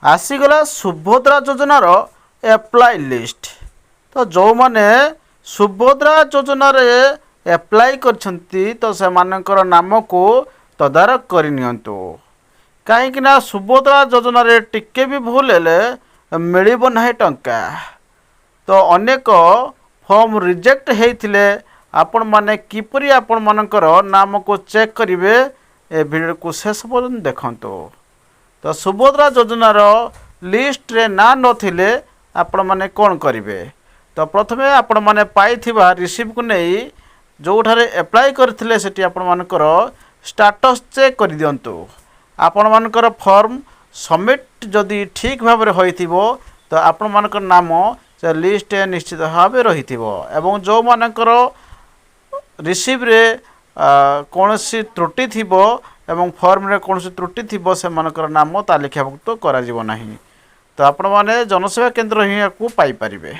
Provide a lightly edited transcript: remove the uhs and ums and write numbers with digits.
ଆସିଗଲା ସୁଭଦ୍ରା ଯୋଜନାର apply list. ତ ଯେଉଁମାନେ ସୁଭଦ୍ରା ଯୋଜନାରେ ଆପ୍ଲାଏ କରିଛନ୍ତି, ତ ସେମାନଙ୍କର ନାମକୁ ତଦାରଖ କରିନିଅନ୍ତୁ, କାହିଁକିନା ସୁଭଦ୍ରା ଯୋଜନାରେ ଟିକେ ବି ଭୁଲ ହେଲେ ମିଳିବ ନାହିଁ ଟଙ୍କା। ତ ଅନେକ ଫର୍ମ ରିଜେକ୍ଟ ହେଇଥିଲେ ଆପଣମାନେ କିପରି ଆପଣମାନଙ୍କର ନାମକୁ ଚେକ୍ କରିବେ, ଏ ଭିଡ଼ିଓକୁ ଶେଷ ପର୍ଯ୍ୟନ୍ତ ଦେଖନ୍ତୁ। ତ ସୁଭଦ୍ରା ଯୋଜନାର ଲିଷ୍ଟରେ ନାଁ ନଥିଲେ ଆପଣମାନେ କ'ଣ କରିବେ? ତ ପ୍ରଥମେ ଆପଣମାନେ ପାଇଥିବା ରିସିପ୍ଟକୁ ନେଇ ଯେଉଁଠାରେ ଆପ୍ଲାଏ କରିଥିଲେ, ସେଠି ଆପଣମାନଙ୍କର ଷ୍ଟାଟସ୍ ଚେକ୍ କରିଦିଅନ୍ତୁ। ଆପଣମାନଙ୍କର ଫର୍ମ ସବମିଟ୍ ଯଦି ଠିକ୍ ଭାବରେ ହୋଇଥିବ, ତ ଆପଣମାନଙ୍କର ନାମ ସେ ଲିଷ୍ଟରେ ନିଶ୍ଚିତ ଭାବେ ରହିଥିବ ଏବଂ ଯେଉଁମାନଙ୍କର ରିସିପ୍ଟରେ କୌଣସି ତ୍ରୁଟି ଥିବ ଏବଂ ଫର୍ମରେ କୌଣସି ତ୍ରୁଟି ଥିବ, ସେମାନଙ୍କର ନାମ ତାଲିକାଭୁକ୍ତ କରାଯିବ ନାହିଁ। ତ ଆପଣମାନେ ଜନସେବା କେନ୍ଦ୍ର ହିଁ ଏହାକୁ ପାଇପାରିବେ।